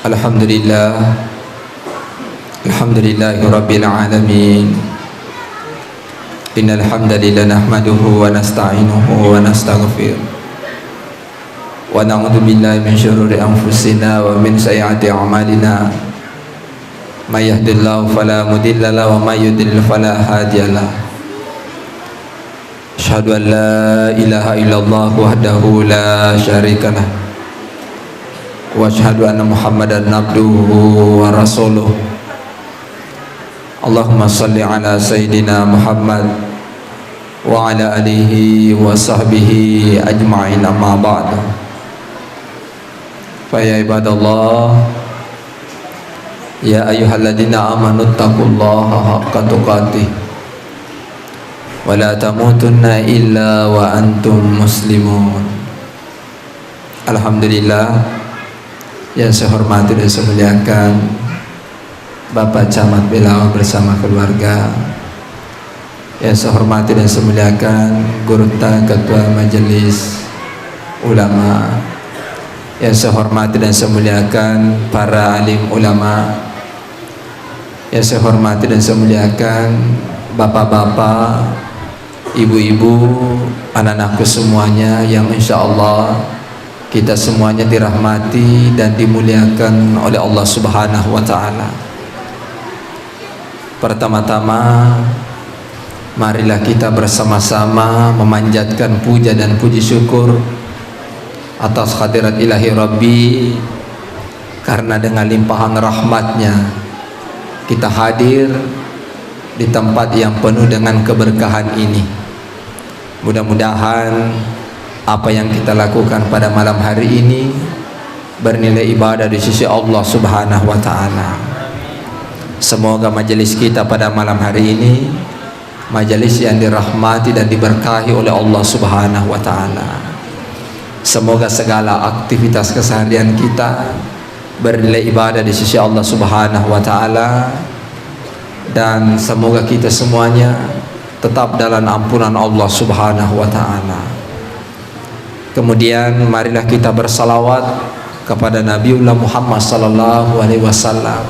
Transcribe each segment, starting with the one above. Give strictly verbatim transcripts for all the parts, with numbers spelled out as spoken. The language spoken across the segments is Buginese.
Alhamdulillah. Alhamdulillahi rabbil alamin. Innal hamdalillah nahmaduhu wa nasta'inuhu wa nastaghfiruh. Wa na'udzu billahi min syururi anfusina wa min sayyiati a'malina. May yahdihillahu fala mudhillalah wa may yudlil fala hadiyalah. Asyhadu an la ilaha illallah wahdahu la syarikalah. Wa asyhadu anna Muhammadan abduhu wa rasuluh. Allahumma salli ala sayyidina Muhammad wa ala alihi wa sahbihi ajma'in, amma ba'du. Fa ya ibadallah, ya ayyuhalladzina amanu taqullaha haqqa tuqatih wa la tamutunna illa wa antum muslimun. Alhamdulillah, yang saya hormati dan saya muliakan Bapak Camat Belawa bersama keluarga, yang saya hormati dan saya muliakan Gurutta Ketua Majelis Ulama, yang saya hormati dan saya muliakan para alim ulama, yang saya hormati dan saya muliakan bapak-bapak, ibu-ibu, anak-anakku semuanya yang insya Allah kita semuanya dirahmati dan dimuliakan oleh Allah Subhanahu wa Ta'ala. Pertama-tama, marilah kita bersama-sama memanjatkan puja dan puji syukur atas hadirat Ilahi Rabbi, karena dengan limpahan rahmatnya kita hadir di tempat yang penuh dengan keberkahan ini. Mudah-mudahan apa yang kita lakukan pada malam hari ini bernilai ibadah di sisi Allah Subhanahu wa Ta'ala. Semoga majelis kita pada malam hari ini majelis yang dirahmati dan diberkahi oleh Allah Subhanahu wa Ta'ala. Semoga segala aktivitas keseharian kita bernilai ibadah di sisi Allah Subhanahu wa Ta'ala, dan semoga kita semuanya tetap dalam ampunan Allah Subhanahu wa Ta'ala. Kemudian, marilah kita bersalawat kepada Nabiullah Muhammad sallallahu alaihi wasallam.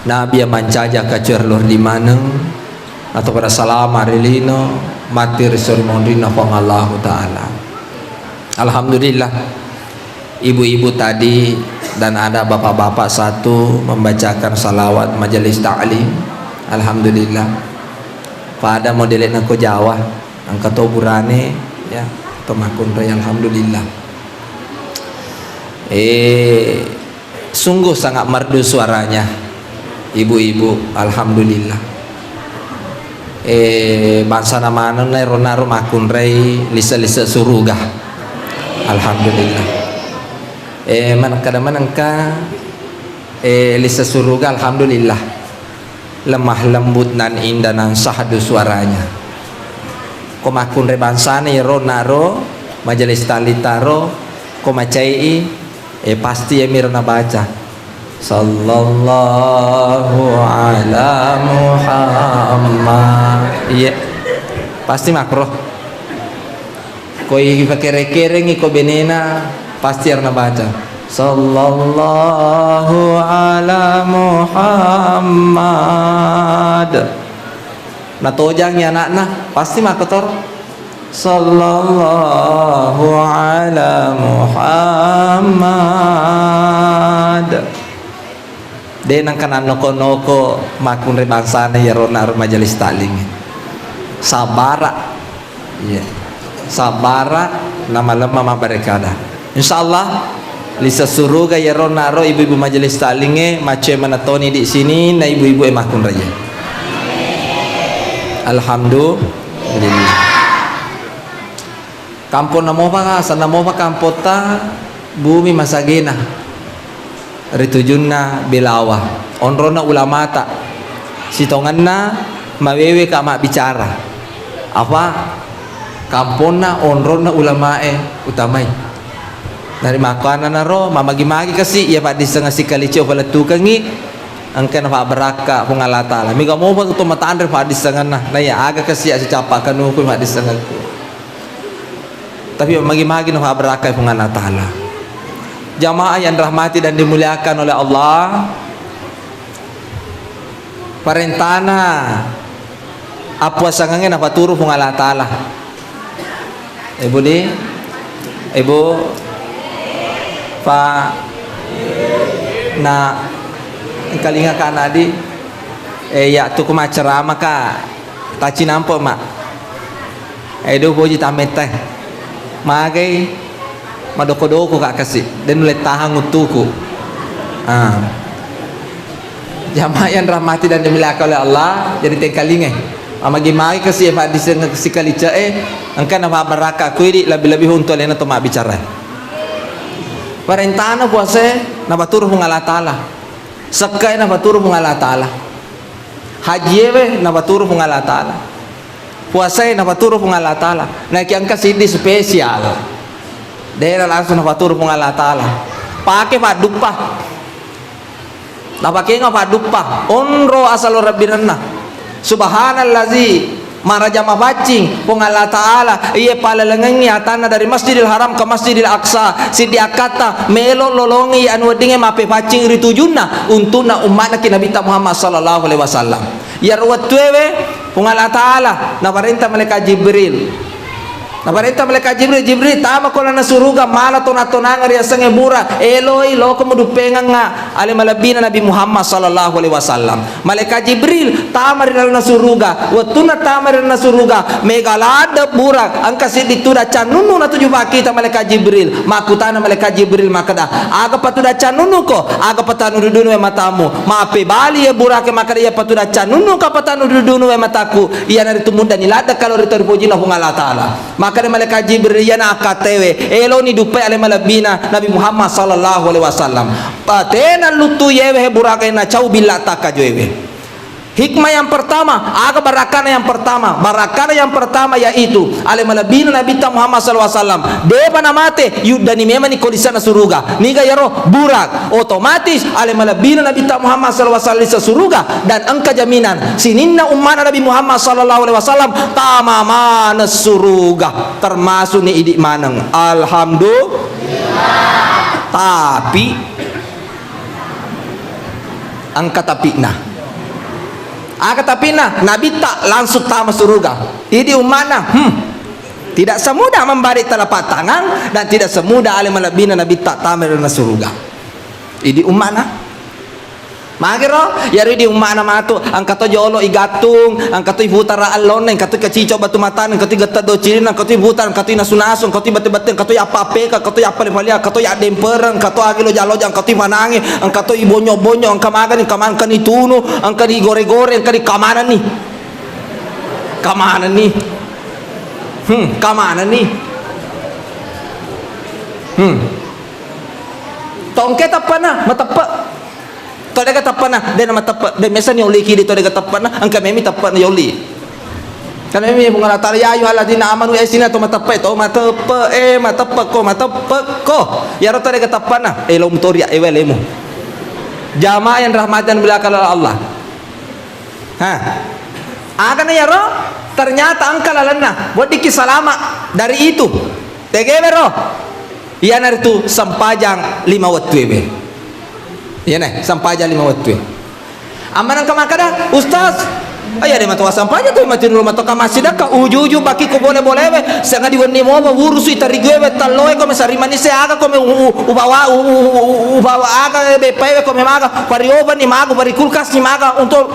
Nabi yang mancaja kacuer lor di maneng atau pada salama ri lino, mati ri sori monrinna Puang Allahu Ta'ala. Alhamdulillah, ibu-ibu tadi dan ada bapak-bapak satu membacakan salawat majelis taklim. Alhamdulillah. Pada modele nako Jawa, engka to burane, ya, to makkunrai, alhamdulillah. Eh, sungguh sangat merdu suaranya ibu-ibu, alhamdulillah. Eh, bangsana manenna ero naro makkunrai lise-lise suruga. Alhamdulillah. Eh, man-, kada manengka, eh, lise suruga, alhamdulillah. Lemah lembut nan indah nan sahdu suaranya. Ko makkunrai bangsana ero naro majelis taklim taro, ko macai i, eh, pasti iyamiro nabaca. Sallallahu ala Muhammad. Iya. Pasti makro. Ko ipakere-kerengngi ko benena, pasti ero nabaca. Sallallahu ala Muhammad. Natojangngi anakna, pasti makkotoro. Sallallahu ala Muhammad. De nengka nannoko-noko makkunrai bangsana iyaro naro majelis taklim. Sabbara. Iya. Sabbara namalemma mabbarekada. Insyaallah, lise suruga iyaro naro ibu-ibu majelis taklingnge, maccoe maneng toni di sini na ibu-ibu e makkunrai. Alhamdulillah. Kamponna mopa, asenna mopa kampotta Bumi Masagena, ri tujunna Belawa, onronna ulamata, sitongenna maweweka mabbicara. Apa kamponna onronna ulamae utamai. Nari makkuannanaro, mamagi-magi kasi iya paddissengeng sikalicio palettukengngi, engka nafabbarakka Puang Allah Taala. Mega mopa to matanre paddissengenna, naiya aga kasi sicappa kanuku paddissengengku. Tapi magi-magi nafabbarakkai Puang Allah Ta'ala. Jamaah yang dirahmati dan dimuliakan oleh Allah, parentana appuasangengnge nafaturu Puang Allah Ta'ala. Ibu di, Ibu, Pak, na, engkalinga ka nadi, eh, ya, tuku maccarama ka, tacinampo ma. Edo poji tametta. Magai madoko-doko ka kasi, den nulle tahang uttuku. Ah. Jamaah yang rahmati dan dimuliakan oleh Allah, jadi tengkalingai. Magi-magi kasi, Pak, diseng sikalice, eh, engka nafabbarakka kuidi lebih-lebih untuk alena to mabbicara. Parentana puasa nafaturu Puang Allah Ta'ala. Sekkai nafaturu Puang Allah Ta'ala. Hajiewe nafaturu Puang Allah Ta'ala. Puasae nafaturu Puang Allah Ta'ala. Naiki engka siddi spesial. Dera langsung nafaturu Puang Allah Ta'ala. Pake padduppa. Napakenga padduppa. Onro asal rabbinenna. Subhanallazi, maraja mapaccing Puang Allah Ta'ala, iye palalengengngi atanna dari Masjidil Haram ke Masjidil Aqsa, siddi akkatta melo lolongi anu weddingnge mappepaccing ri tujunna untunna umma'na ki Nabitta Muhammad sallallahu alaihi wasallam. Iyaro wettuewe Puang Allah Ta'ala naparenta malaikat Jibril. Naparenta malaikat Jibril, "Jibril, tama ko lalenna suruga, mala tona-tonangeng riasengnge Burak, eloi loko muduppengengnga ale malebbina Nabi Muhammad sallallahu alaihi wasallam." Malaikat Jibril tama ri lalenna suruga. Wettunna tama ri lalenna suruga, mega ladde Burak, engka siddi tudang cannunnu natuju pakkita malaikat Jibril. Makkutana malaikat Jibril makkeda, "Aga pa tudang cannunnuko? Aga pa tanu dudunu wae matamu?" Mappebali ye Burake makkeda, "Iya pa tudang cannunnuka pa tanu dudunu wae matakku, iyanaritu muddani ladde kalo ri toripojinna Puang Allah Ta'ala." Makkeda malaikat Jibril, "Iyana akkatewe, eloni duppai ale malebbina Nabi Muhammad sallallahu alaihi wasallam." Patena luttu yewe he Burake nacau billa takkajoewe. Hikmah yang pertama, aga barakana yang pertama? Barakana yang pertama yaitu ale malebbina Nabitta Muhammad sallallahu alaihi wasallam depa namate, yuddani memani ko lise'na suruga. Niga yaro? Burak. Otomatis ale malebbina Nabitta Muhammad sallallahu alaihi wasallam lise suruga dan engka jaminan sininna ummana Nabi Muhammad sallallahu alaihi wasallam tama maneng suruga, termasuk ni idi maneng. Alhamdulillah. Tapi engka tapi'na. Aga tapi'na? Nabitta langsung tama suruga. Idi umma'na, hmm, tidak semudah membalik telapak tangan dan tidak semudah ale malebbina Nabitta tama ri suruga. Idi umma'na. Magero, yaro idi umma'na matu, engka to jolo igattung, engka to iputara allonna, engka to kacico batu matana, engka to getta docilina, engka to iputara, engka to inasu-nasu, engka to ibette-bette, engka to yappa-appeka, engka to yappale-palea, engka to yaddempereng, engka to agi loja-loja, engka to ipanangi, engka to ibonyo-bonyo, engka magani, engka mangkani tunu, engka digore-gore, engka dikamanani. Kamanani. Hmm, kamanani. Hmm. Tongke teppana, mateppe. To dega teppana, dena mateppe, de mesa ni oli kidi to dega teppana, engka memi teppana yoli. Karena memi Puang Allah Ta'ala, "Ya ayyuhalladzina amanu", eh, sina to mateppe, to mateppe, eh, mateppe ko, mateppe ko. Yaro to dega teppana, eh, lo mutori ya, eh, welemu. Jamaah yang rahmatan bilakal Allah. Ha. Agana yaro, ternyata engka lalenna, weddikki salama dari itu. Tegewero. Iyanaritu sempajang lima wettuewe. Iyana, sempajang lima wettue. Amma nengka makkeda, "Ustaz, iya de matoa sempajang tu mati dulu matoka masjid ka uju-uju baki ko bole-bolewe, sengadi wenni momo wurusu i tariguewe talloe ko mesari manise aga ko me u-, u-, ubawa, u-, u-, u-, ubawa aga beppaewe ko me maga, pariobani magu, parikulkasni maga untuk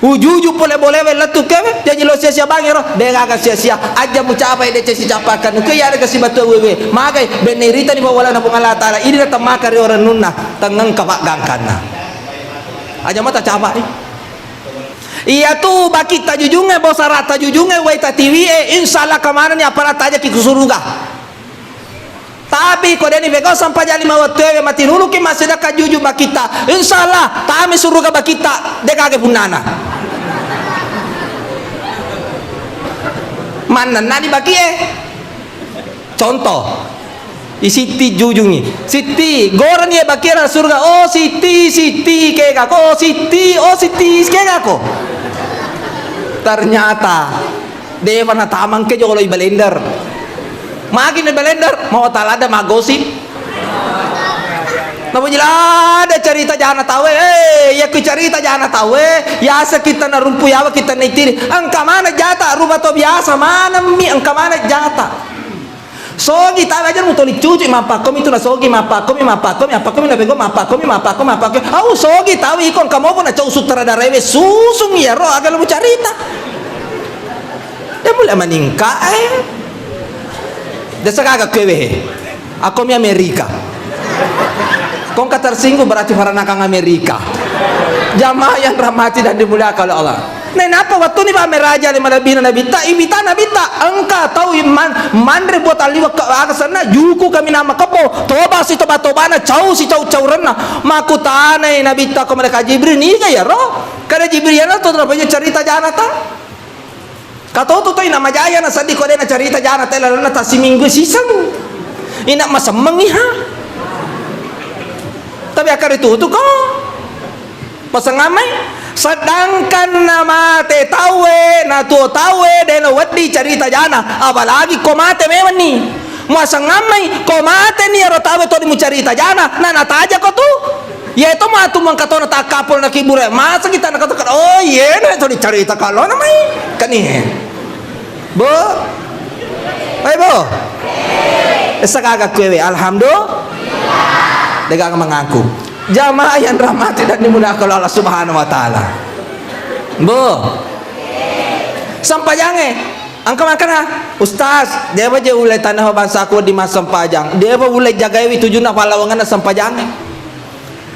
uju-uju pole bolewe lettu kewe, jaji lo sia-sia bangero, de gaga sia-sia, aja mucapai de cesi capakan, ke iya de kasi batu wewe, magai, benne irita ni bawalana Puang Allah Ta'ala, ini na temaka ri orennunna, tengengka paggangkanna. Aja mata capai. Iya tu baki tajujunge, bosara tajujunge, wai tatiwie, insya Allah kamanani apala tajaki ku suruga. Tapi ko deni pegau sampajang lima wettuewe matinuluki massidakka juju bakitta, insya Allah tami suruga bakitta, de gaga punnana. Mannennani bakie. Contoh, i Sitti jujungi. Sitti, gorani e bakie ra suruga. Oh Sitti, Sitti, kegako. Oh Sitti, oh Sitti, kegako. Ternyata depa natamang ke jolo i balender. Magi na belender, mau talada magosi. Napuji lada carita jana tauwe, eh, iya ku carita jana tauwe, yasa kita narumpu yawa kita naitiri. Engka mana jata, rupa to biasa, mana mi engka mana jata. Sogi tawe aja mutoli cucu, mappakkomi tu nasogi, mappakkomi, mappakkomi, mappakkomi, napego, mappakkomi, mappakkomi, mappakkomi. Au sogi tawe iko engka mopo na cau sutradara ewe susung iyaro aga lo mucarita. Dia mulai meningkat, eh. Desa kagak kewe. Aku mi Amerika. Kong ka tersinggung berarti paranakang Amerika. Jamaah yang rahmati dan dimuliakan oleh Allah. Nenapa waktu ni pameraja lima lebih Nabitta, ibita Nabitta, engka tau iman, manre buat aliwa ke aga senna, juku kami nama kepo, toba si toba tobana, cau si cau caurenna. Makutanai Nabitta ko mereka Jibril, niga ya roh? Kada Jibril ya roh, tuh cerita jana ta? Katoto toi na majaya na seddi ko de na carita jana te lalenna tassiminggu siseng. Ina masemmeng iha. Tapi akkari tutu ko. Pasengammai. Sedangkan na mate tauwe, na tuo tauwe, de na weddi carita jana. Apalagi ko mate memenni. Muasengammai, ko mate ni ero tauwe todi mucarita jana, na nataja ko tu. Iyeto matu mangkatona takkapol na kibure, masa kita na kata, "Oh, iyena to dicarita kalona mai." Kani. Bo. Hai, Bo. Esa kagak kuewe, alhamdulillah. Degang mengaku. Jamaah yang rahmati dan dimuliakan oleh Allah Subhanahu wa Ta'ala. Bo. Sampajange. Angka makana, "Ustaz, dewa je ulai tanah bangsaku di mas sempajang. Dewa ulai jagaiwi tujuna pallawanganna sempajange."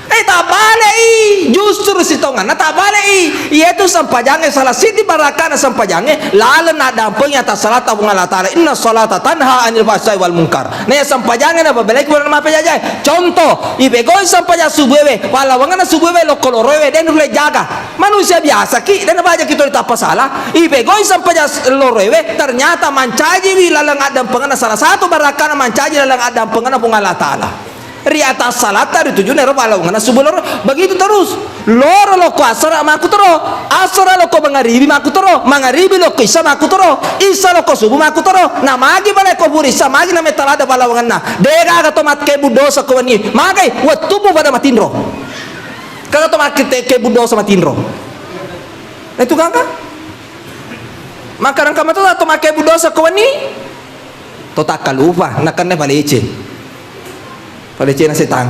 Eh, tabbalei, justru sitonganna tabbalei. Iyatu sempajange salah siddi barakana sempajange laleng naddampengi atas salata Puang Allah Ta'ala. Inna salata tanha anil fahsai wal munkar. Nah, sempajange na babeleki bulan mape jajae. Contoh, ipegoi sempajang subuewe, pallawanganna subuewe lokko loroewe, den ulai jaga. Manusia biasa ki, den baja ki tuli tappa salah. Ipegoi sempajang loroewe, ternyata mancajiwi laleng addampengenna salah satu barakana mancaji laleng addampengenna Puang Allah Ta'ala. Ri atas salata ri tujunna ero pallawangenna subuh loro. Begitu terus. Loro lokko asara makkutoro. Asara lokko mangaribi makkutoro. Mangaribi lokko isa makkutoro. Isa lokko subuh makkutoro. Namagi bale ko puri isa magi na metalada pallawangenna. Degaga to makkebbu dosa ko wenni. Magai wettumu pada matinro. Kaga to makkete kebbu dosa matinro. Nah, itu kan kan? Maka rangka mato to makkebbu dosa ko wenni. To takkalupa, nakenna palece. Palecena setang.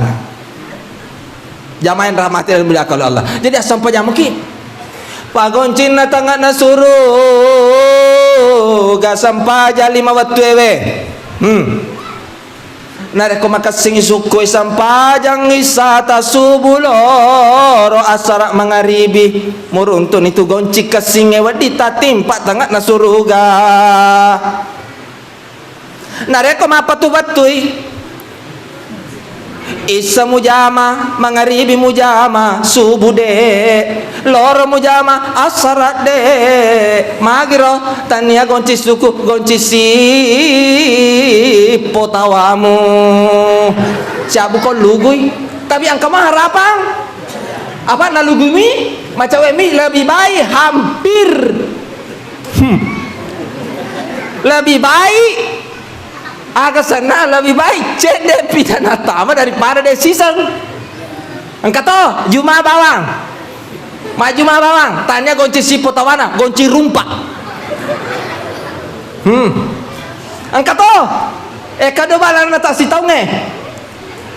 Jamaah yang rahmati dan dimuliakan oleh Allah. Jadi, assampajang muki. Pagoncinna tangana suruga sampaja lima wettu ewe. Hmm. Narekko makessingi sukkue sampajang issata subuh loro asara mangaribi. Muruntuni tu gonci kessinge wedding tatimpa tangana suruga. Narekko mappatu-patui, issa mujama, mangaribi mujama, subuh de, loro mujama, assara de, magiro, tania gonci suku, gonci sippo tawamu. Siabu ko lugui, tapi angka ma harapang. Apa nalugumi? Macawe mi lebih baik hampir. Hmm. Lebih baik, aga senna lebih baik cedde pita natama daripada de siseng. Engka to, juma bawang. Majuma bawang, tania gonci sipo tawana, gonci rumpa. Hmm. Engka to, eh, kado balana tasitaunge.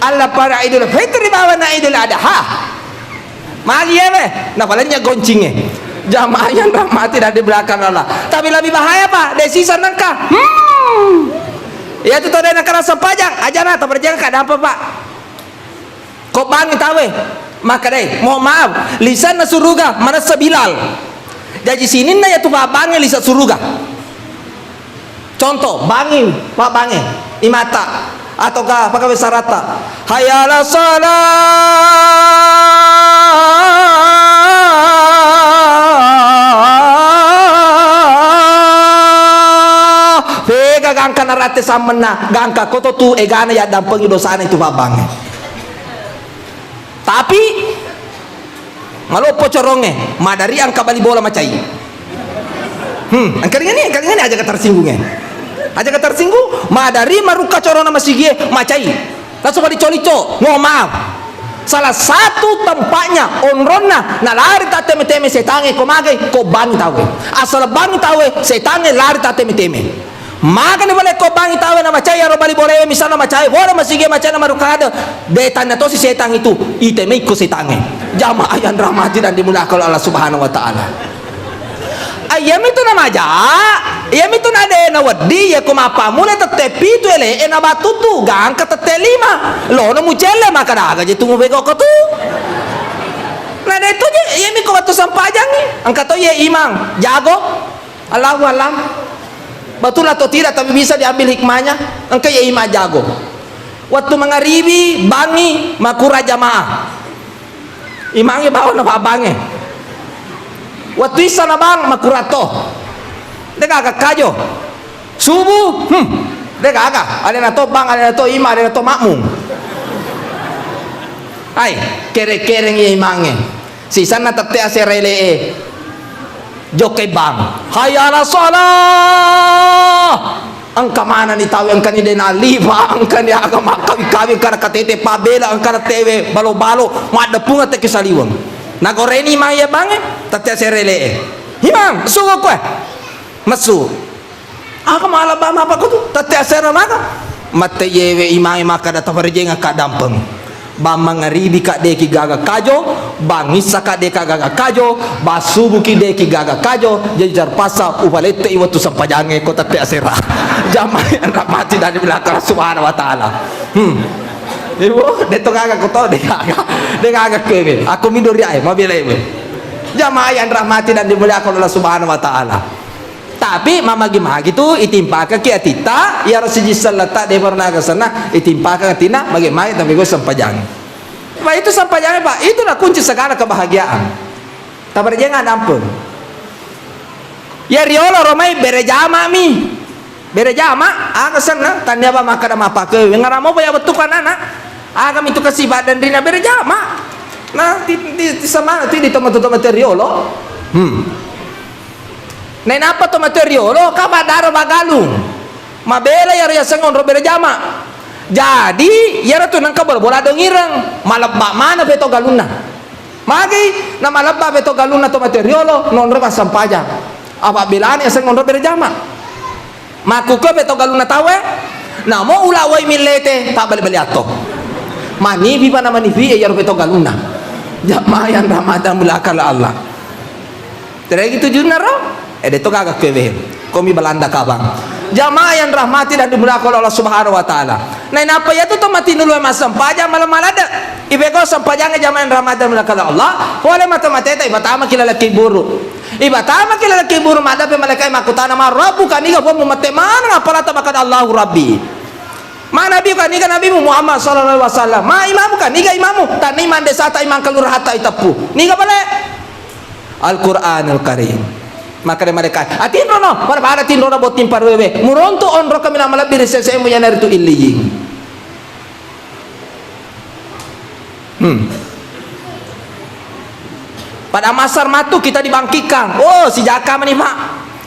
Alla pada Idul Fitri bawana Idul Adha. Magi ya, weh? Napalanya goncinge. Jamaah yang rahmati dan di belakang Allah. Tapi lebih bahaya, Pak. Desisa nengka. Hmm. Ya, itu tau dena kena sempajang. Aja na, tak berjalan, kadang apa, Pak? Ko bangi tawe, maka deh, mohon maaf, lisanna suruga manessa Bilal. Jaji sininna yatu pabbange lisa suruga. Contoh, bangi pabbange imata ataukah pagawe saratta. Hayya ala salah. Pega gangka naratte sammenna, gangka koto tu egana yaddampengi dosana itu pabbange. Tapi maloppo corongnge, madari angka bali bola macai. Hmm, engka ringani, engka ringani aja tersinggungnge. Aja ka tersinggung, madari marukka corona masigie, macai. Langsung pada colico, mohon maaf. Salah satu tempatnya, onronna, nalari tatteme-teme setange, ko magai, ko bangi tawe. Asal bangi tawe, setange lari tatteme-teme. Magani bale ko bangi tawe na macai aro bali bolewe, misalna macai, bola masigie macai na marukka ade. De tanna tosi setang itu, itemei ko setange. Jamaah yang rahmati dan dimuliakan oleh Allah Subhanahu wa Ta'ala. Ah, iyamitu namaja, iyamitu nade nawedding, iya ko mappammula tette pitu ele e nabattu tu, gangka tette lima. Lono mucelle, maka daga je tu mubego ko tu. Nade tu je, iyami ko wettu sempajangi, engka to iye imang, jago. Allahu alam. Betul atau tidak, tapi bisa diambil hikmahnya, engka iye imang jago. Wettu mangaribi, bangi, makura jamaah. Imangnge bawang na pabbangnge. Wettu issana bang, makuratto. De gaga kajo. Subuh, hmm, de gaga. Alena to bang, alena to imang, alena to makmum. Ai, kere-kereng iye imangnge. Sisanna tette asera ele e. Jokkai bang. Hayya ala shalah. Engka manani tawe, engkani dena lipa, engkani aga makkawi-kawi, engkana katete pabela, engkana tewe balo-balo, maddeppungeng teke saliweng. Nagoreni imang iye bangnge, tette asera ele e. Imang, sugo koe. Messu. Aga mala bang apa ko tu? Tette asera maka. Mette iyewe imangnge makkada tafarejengeng ka dampeng. Bang mangaribi ka deki gaga kajo, bang issa ka deka gaga kajo, bang subuki deki gaga kajo, jadi terpaksa upalette i wettu sempajangnge ko tette asera. Jamaah yang rahmati dan dimuliakan Allah Subhanahu wa Ta'ala. Hmm. Ibu, de to gaga ko to, de gaga. De gaga kewe. Aku midori ae, mabela ibu. Jamaah yang rahmati dan dimuliakan Allah Subhanahu wa Ta'ala. Tapi mamagi-magi tu itimpakaki atitta, iyaro siji selletta de pernah aga senna, itimpakang atinna, magi-magi tapi gue sempajang. Pak, itu sempajangnya, Pak, itulah kunci segala kebahagiaan. Tabarjeng adampeng. Ya riolo romai bere jama mi. Bere jama, aga senna, tania ba makkada mapake, ngaramo ba ya wettu ko anak-anak. Aga mi tu kasi badan rina bere jama. Nah, ti, ti, ti sama, ti di tomatu-tomatu riolo. Hmm. Nainappa to mate riolo, ka maddaro magalung. Mabela iyaro yaseng onro bere jama. Jadi, iyaro tu nengka bola-bola dongireng, malebba mana peto galunna. Magi, na malebba peto galunna to mate riolo, nonro massempajang. Apa belani yaseng onro bere jama. Makkukkue peto galunna tauwe, namo ula wai millete, tabbali-bali atto. Manipi pa na manipi, iyaro peto galunna. Jamaah yang rahmatan mulakala Allah. Teregi tujunna ro? Eh, de to gaga kue wehe. Komi Belanda kabang. Jamaah yang rahmati dan dimuliakan oleh Allah Subhanahu wa Ta'ala. Nainappa iyatu to mati nulu massempajang malam malade. Ibeko sempajang jamaah yang rahmati dan dimuliakan oleh Allah. Pole mata-mateta ibatamaki lalaki buru. Ibatamaki lalaki buru madape malaikat makkutana, "Ma rabbuka?" Niga Puammu? Mate maneng apalata makkada, "Allahu Rabbi." Ma nabiyuka? Niga Nabimu? Muhammad sallallahu alaihi wasallam. Ma imamuka? Niga imamu? Tanni mande sata imang kelurahatta iteppu. Niga bale? Al-Qur'anul Karim. Makkeda malaikat, "Atinrono, pada-pada tinrona botting paruewe. Murontu onro kaminang malebbi ri sesemu, iyanaritu illiyin." Hmm. Pada masar matu kita dibangkitkan. Oh, sijaka mani, Pak.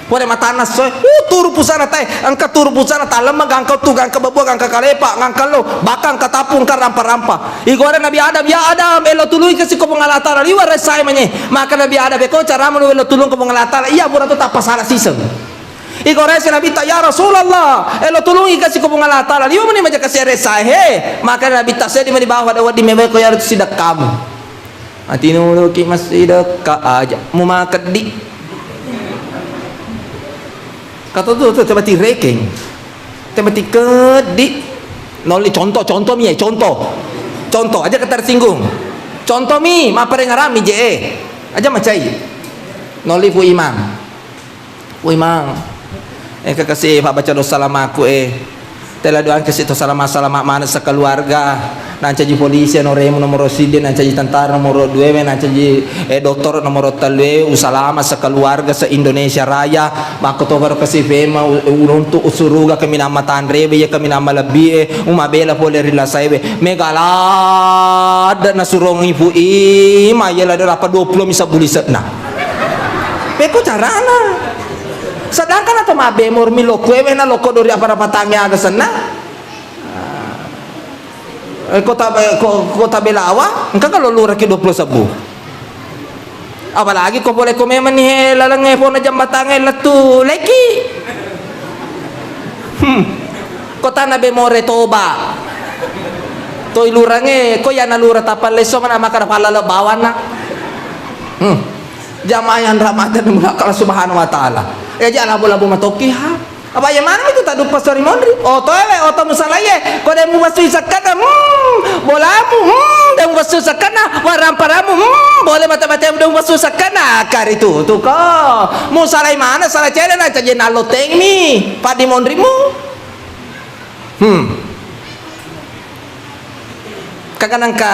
Pole matanna soe. Uh, turu pusana tae. Engka turu pusana talemme, gangka tu, gangka babua, gangka kalepa, gangka lo, bakang katapu, engka rampa-rampa. Igore Nabi Adam, "Ya Adam, elo tulungi kasi ko Puang Allah Taala, liwa ressae manye." Maka Nabi Adam, "Beko caramu elo tulung ko Puang Allah Taala?" Iya, pura tu tappa salah siseng. Igore si Nabi ta, "Ya Rasulullah, elo tulungi kasi ko Puang Allah Taala, liwa mani maja kasi ressae he." Maka Nabi ta, "Sedi mani bawa ada wadi mebeko ya tu sidakkamu." Atinuluki massidekka aja mumakeddi. Kata tu, tu, temati rekeng. Temati keddi. Nolli contoh, contoh mi, eh, contoh. Contoh, aja ka tersinggung. Contoh mi, mapparengngerang mi je, eh. Aja macai. Nolli Pu Imang. Woi, Mang. Engka kasi pabbaca dosa lamaku, eh. Tela doang kasi to salama-salama maneng sekeluarga. Nancaji polisi nomoremu nomoro siddi, nancaji tentara nomoro dua, we nancaji, eh, dottoro nomoro tellu, usalama sekeluarga se-Indonesia Raya. Makko to baro kasi fema u-, uruntu usuruga kaminang matanre, we iya kaminang malebbi, eh, umabela pole ri lasai, we. Mega ladde nasurongi Pu Imang, iya ladde rapa dua pulo mi sabbu lise'na. Pekko carana. Sedangkan atau mabbemor mi lokko ewe na lokko dori apa-apa tangi aga senna. Eh, kota, eh, ko-, kota Belawa, engka kalau luraki dua puluh sebbu. Apalagi ko pole ko memang ni he laleng e pona jambatang e lettu leki. Hmm. Kota na bemore toba. Toi lurange, ko yana lura tappa lesso mana maka da pallalo bawanna. Hmm. Jamaah yang rahmati dan dimuliakan Allah Subhanahu wa Ta'ala. Ya, aja labu-labu matoki, ha. Apa ya mana itu tak dupa sori mondri? Oto ewe, oto musalaye. Ko de mubasui sakana, hmm, bolamu, hmm, de mubasui sakana, waramparamu, hmm, boleh mata-mata de mubasui sakana. Kari tu, tu ko. Musalai mana, salah cele na, caje naloteng mi. Padi mondrimu. Hmm. Kaga nangka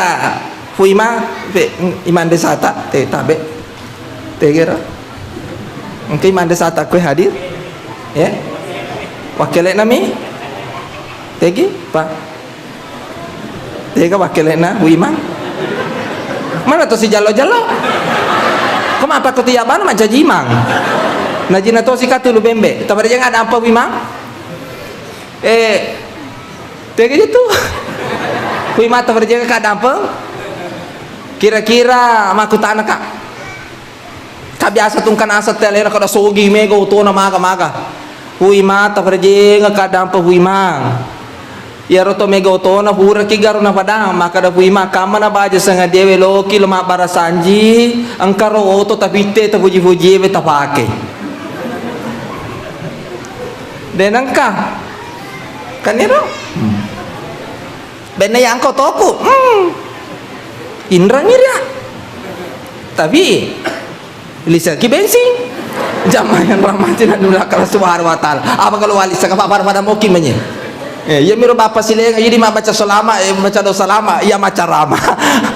Fu Imang, pe, Imang Desata, te tabe. Tegero. Engka Imang Desata kue hadir. Ya. Wakilek nami. Tegi, Pak. Tega wakilek na Fu Imang. Mana to si jalo-jalo? Kemapa ko tiap mana mancaji Imang? Najina to si katulu bembe. Tabarjeng ada apa Fu Imang? Eh, tega je tu. Kui mata berjaga ka dampeng. Kira-kira makkutana ka. Ka biasa tungkan asat te alena kada sogi mega otona maga-maga. Kui mata berjaga ka dampeng kui mang. Iyaro to mega otona pura ki garo na padang, maka da kui mang kamma na baja sengadia we loki lo mabbarasanji, engka ro oto tapitte tapuji-puji we tapake. De nengka. Kan ero? Hmm. Benne yang kau toku. Hmm. Inrangi dia. Tapi lisaki bensin. Jamaah yang rahmati dan dimuliakan Allah Subhanahu wa Ta'ala. Apa kalau wali saka pada pada moki menye? Eh, iya miro bapa silenga, iya di ma baca salama, eh, baca doa salama, iya maca rama.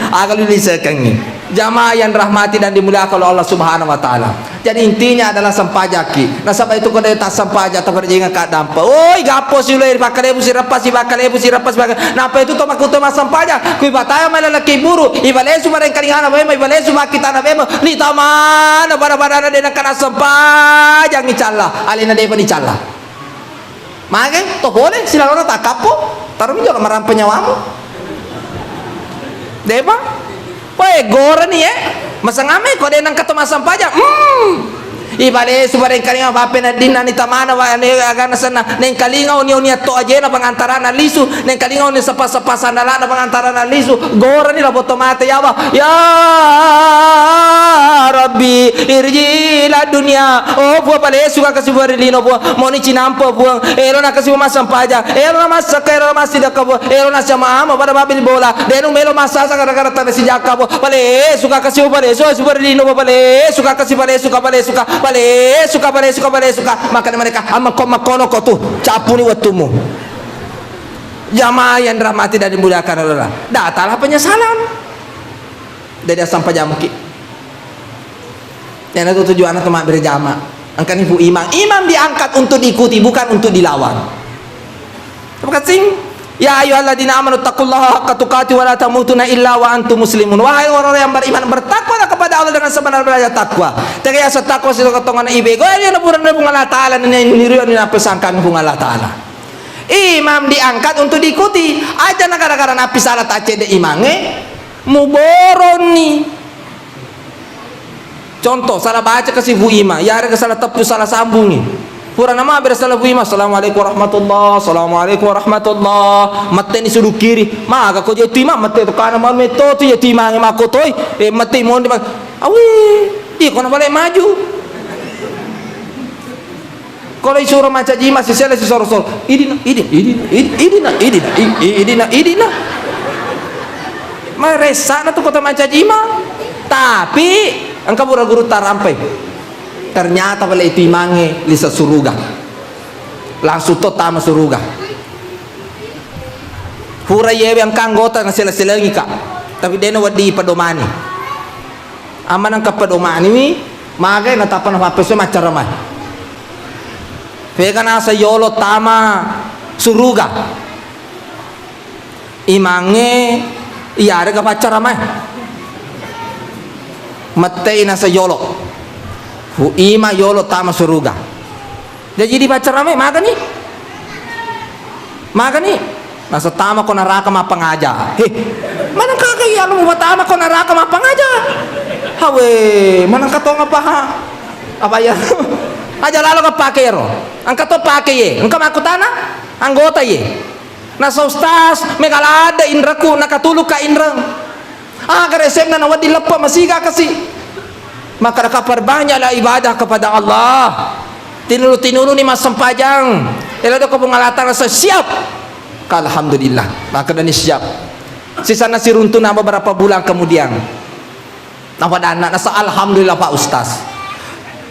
Aga lu lisekengi. Jamaah yang rahmati dan dimuliakan oleh Allah Subhanahu wa Ta'ala. Jadi intinya adalah sempajaki. Nasaba itu ko de tassempajang taperjinga kadampa. Oi, gapo si ulai pakalebu si reppa si pakalebu si reppa si pakalebu. Napa itu to makuto massempajang. Kui bataya mala laki buru. Ibalesu bareng kalingana bema, ibalesu bakitana bema. Ni tamana pada-pada de nakana sempajang icalla. Alena depa nicalla. Mage to pole silalona takkappo, tarumi jolo marampe nyawamu. Depa? Wae gorani e. Masangame ko de nangka to massempajang. Hmm. Ibalesu bareng kalinga pappe na dinna ni tamana wa ne agana senna. Neng kalinga oni-oni atto ajena pangantarana lisu. Neng kalinga oni sapa-sapa sandalana pangantarana lisu. Gorani la botto mate yawa. Ya Rabbi, irji ila dunia. Oh, Puang, palesu ka kasi Puang ri lino, Puang. Moni cinampa, Puang. Ero na kasi Puang massempajang. Ero na massakka, ero na massidakka, Puang. Ero na sama ama pada babil bola. Denu melo massasa gara-gara tana sijakka, Puang. Palesu ka kasi Puang, palesu, palesu Puang ri lino, Puang. Palesu ka kasi, palesu ka, palesu ka. Palesu ka, palesu ka, palesu ka. Makanya mereka, amma ko makkono ko tu. Capuni wettumu. Jamaah yang dirahmati dan dimuliakan Allah. Datalah penyesalan. Jadi asam pajamuki. Iyanatu tujuanna to mabbere jama. Engkani fu imang. Imam diangkat untuk diikuti, bukan untuk dilawan. Terima kasih. Ya ayyuhalladzina amanu taqullaha haqqa tuqatih wa la tamutunna illa wa antum muslimun. Wahai orang-orang yang beriman, bertakwalah kepada Allah dengan sebenar-benarnya takwa. Tegaya setakwa sila ketongan ibe. Goya dia naburan Puang Allah Ta'ala, nini niruan ni apa sangkan Puang Allah Ta'ala. Imam diangkat untuk diikuti. Aja na gara-gara napi salah tacede imange, muboronni. Contoh, salah baca kasi fu imang, yarega salah teppu, salah sambungi. Pura nama bere salah fu imang, "Assalamualaikum warahmatullah, assalamualaikum warahmatullah." Mette ni sudu kiri, maga ko je tu imang, mette to kana ma metto tu je tu imange makkotoi, eh, mette mondi ma-, awi, iya ko na bale maju. Kalau isuro maca jima, sisele sisoro-soro. Idina, idina, idina, id-, idina, idina, i-, i-, idina, idina. Maressa na tu kota maca jima. Tapi engka pura guru tarampai. Ternyata pale itu imange lisa suruga. Langsung to tama suruga. Pura yewe engka anggota na sele-selengi ka. Tapi dena wedding pedomani. Amma nengka pedomaniwi, magai natappa napappeso maccarama. Pega nasa yolo tama suruga. Imangnge iyarega paccarama. Mettei nasa yolo. Fu ima yolo tama suruga. Jaji dibaca rame, magani? Magani? Nasa tama ko neraka mappangaja. He, maneng kaka iya lu mupatama ko neraka mappangaja? Hawe, maneng katonga paha. Apa iya? Aja lalo ka pake ro. Engka to pake ye. Engka makkutana? Anggota ye. Nasa ustaz, mega ladde inreku, nakatulu ka inreng. Aga resemna nawedding leppe masiga kasi. Maka raka perbanyaklah ibadah kepada Allah. Tinulu-tinuluni massempajang. Elo doko Puang Allah Ta'ala sa-, siap. Ka alhamdulillah. Maka dani siap. Sisana siruntu'na beberapa bulan kemudian. Napadanna nasa alhamdulillah Pak Ustaz.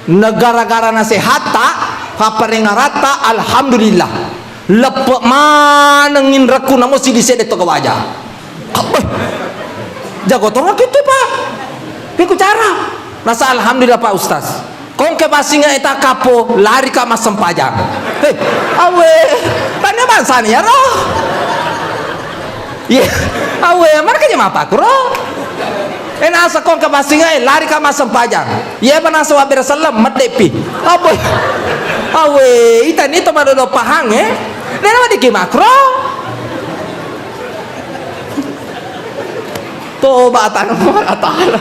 Negara-gara nasehatta, papparengaratta, alhamdulillah. Leppe maneng inrekku namo sidi sedde to gawaja. Kabeh. Jago toro kitu, Pak. Piku cara? Nasa alhamdulillah Pak Ustaz. Kongke basinga eta kapo, lari ka massempajang. Hei, awe, tanya bangsani ya roh. Iya, awe, mereka je mapakuro. Enasa kongke basinga, eh, lari ka massempajang. Iya, panasa wabbere selleng, meddepi. Awe, awe, itani to madodo pahang, eh. Dena wadiki makro. Toba tanu Allah Ta'ala.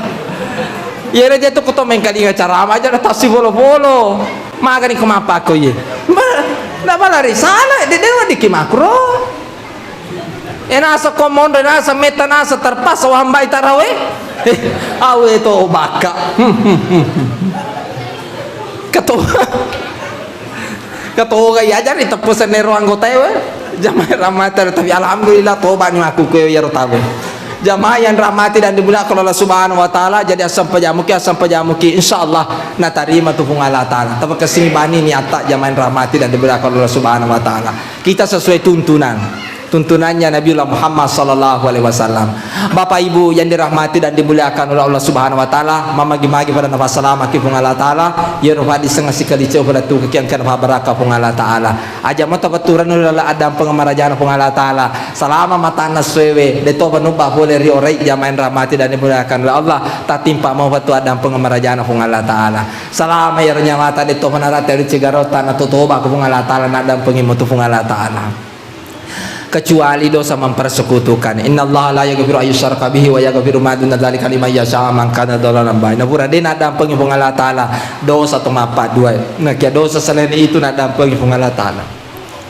Iyaro je tu ko to mengkalinga carama aja na tasi bolo-bolo. Magani ko mapako ye. Ma-, na bala risala de de wadiki makro. Enasa ko monro, enasa metta, nasa terpaksa wambai tarawe. Awe to baka. Ketua. Katoga iya aja ri teppu sennero anggotae we. Jamaah rahmati, tapi alhamdulillah toba ni aku kue iyaro tabe. Jamaah yang rahmati dan dimuliakan Allah Subhanahu wa Ta'ala, jadi asam pajamuki, asam pajamuki, insyaallah natarima tu Puang Allah Ta'ala. Tapi kesini bani niatta jamaah yang rahmati dan dimuliakan Allah Subhanahu wa Ta'ala. Kita sesuai tuntunan. Tuntunannya Nabiullah Muhammad sallallahu alaihi wasallam. Bapak Ibu yang dirahmati dan dimuliakan oleh Allah Subhanahu wa Ta'ala, mamagi-magi pada nafas salama ki Puang Allah Ta'ala, ya rupa di sengah sikali ceu pada tu kekian kena barakah Puang Allah Ta'ala. Aja mo tapaturang ri laleng addampeng marajana Puang Allah Ta'ala. Salama matanna suewe, de topa nubba pole ri orai jamaah yang rahmati dan dimuliakan oleh Allah, tatimpa mo patu addampeng marajana Puang Allah Ta'ala. Salama iyaro nyawata de topa narate ri cigarota na totoba ku Puang Allah Ta'ala, naddampengi mo tu Puang Allah Ta'ala. Kecuali dosa mempersekutukan. Innallaha la yaghfiru ayyusyraka bihi wa yaghfiru ma duna dzalika liman yasha man kana dzalaman ba'id. Napura de naddampengi Puang Allah Ta'ala dosa to mappaddua. Nakia dosa selain itu naddampengi Puang Allah Ta'ala.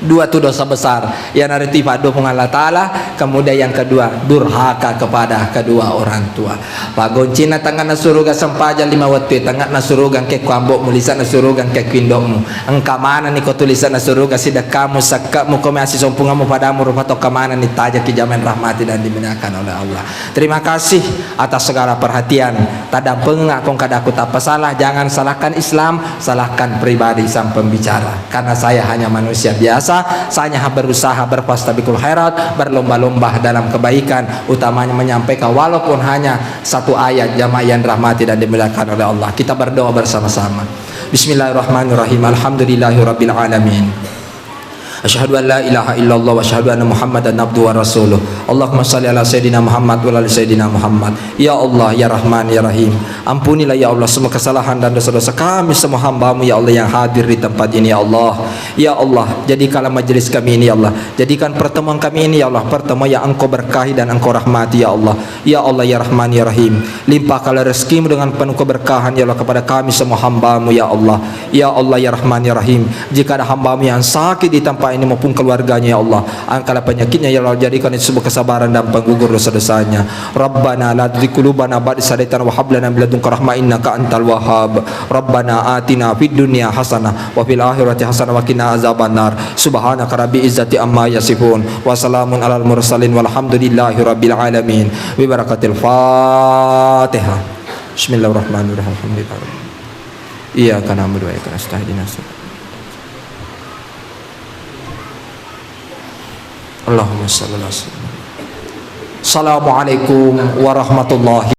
Dua tu dosa besar. Iyanaritu ipaddua Puang Allah Ta'ala. Kemudian yang kedua, durhaka kepada kedua orang tua. Paggoncinna tengngana suruga sempajang lima wettu, tengngana suruga engke ku ambo'mu, lise'na suruga engke ku indo'mu. Engka manenni ko tu lise'na suruga sidekkamu, sekke'mu, ko mea sisompungemmu, padamu rupa tokka manenni tajaki jamaah yang rahmati dan dimuliakan oleh Allah. Terima kasih atas segala perhatian. Taddampengeng ko engka daku tappa salah, jangan salahkan Islam, salahkan pribadi sang pembicara. Karena saya hanya manusia biasa, saya hanya berusaha berfastabiqul khairat, berlomba-lomba dalam kebaikan, utamanya menyampaikan walaupun hanya satu ayat, jamaah yang rahmati dan dimuliakan oleh Allah. Kita berdoa bersama-sama. Bismillahirrahmanirrahim. Alhamdulillahirabbil alamin. Asyhadu an la ilaha illallah wa asyhadu anna Muhammadan abduhu wa rasuluh. Allahumma shalli ala sayyidina Muhammad wa ala ali sayyidina Muhammad. Ya Allah, ya Rahman, ya Rahim. Ampunilah ya Allah semua kesalahan dan dosa-dosa kami semua hamba-Mu ya Allah yang hadir di tempat ini ya Allah. Ya Allah, jadikanlah majelis kami ini ya Allah. Jadikan pertemuan kami ini ya Allah pertemuan yang Engkau berkahi dan Engkau rahmati ya Allah. Ya Allah, ya Rahman, ya Rahim. Limpahkanlah rezekimu dengan penuh keberkahan ya Allah kepada kami semua hamba-Mu ya Allah. Ya Allah, ya Rahman, ya Rahim. Jika ada hamba-Mu yang sakit di tempat ini maupun keluarganya ya Allah, angkatlah penyakitnya ya Allah, jadikan itu sebuah kesabaran dan penggugur dosa-dosanya. Rabbana la tuzigh qulubana ba'da idh hadaitana wa hab lana min ladunka rahmah innaka antal wahhab. Rabbana atina fid dunya hasanah wa fil akhirati hasanah wa qina azabannar. Subhanaka rabbil izzati amma yasifun. Wa salamun alal mursalin walhamdulillahi rabbil alamin. Bi barakatil Fatihah. Bismillahirrahmanirrahim. Alhamdulillah. Iyyaka na'budu wa iyyaka nasta'in. Ihdinas siratal Allahumma shalli ala sayyidina. Assalamualaikum warahmatullahi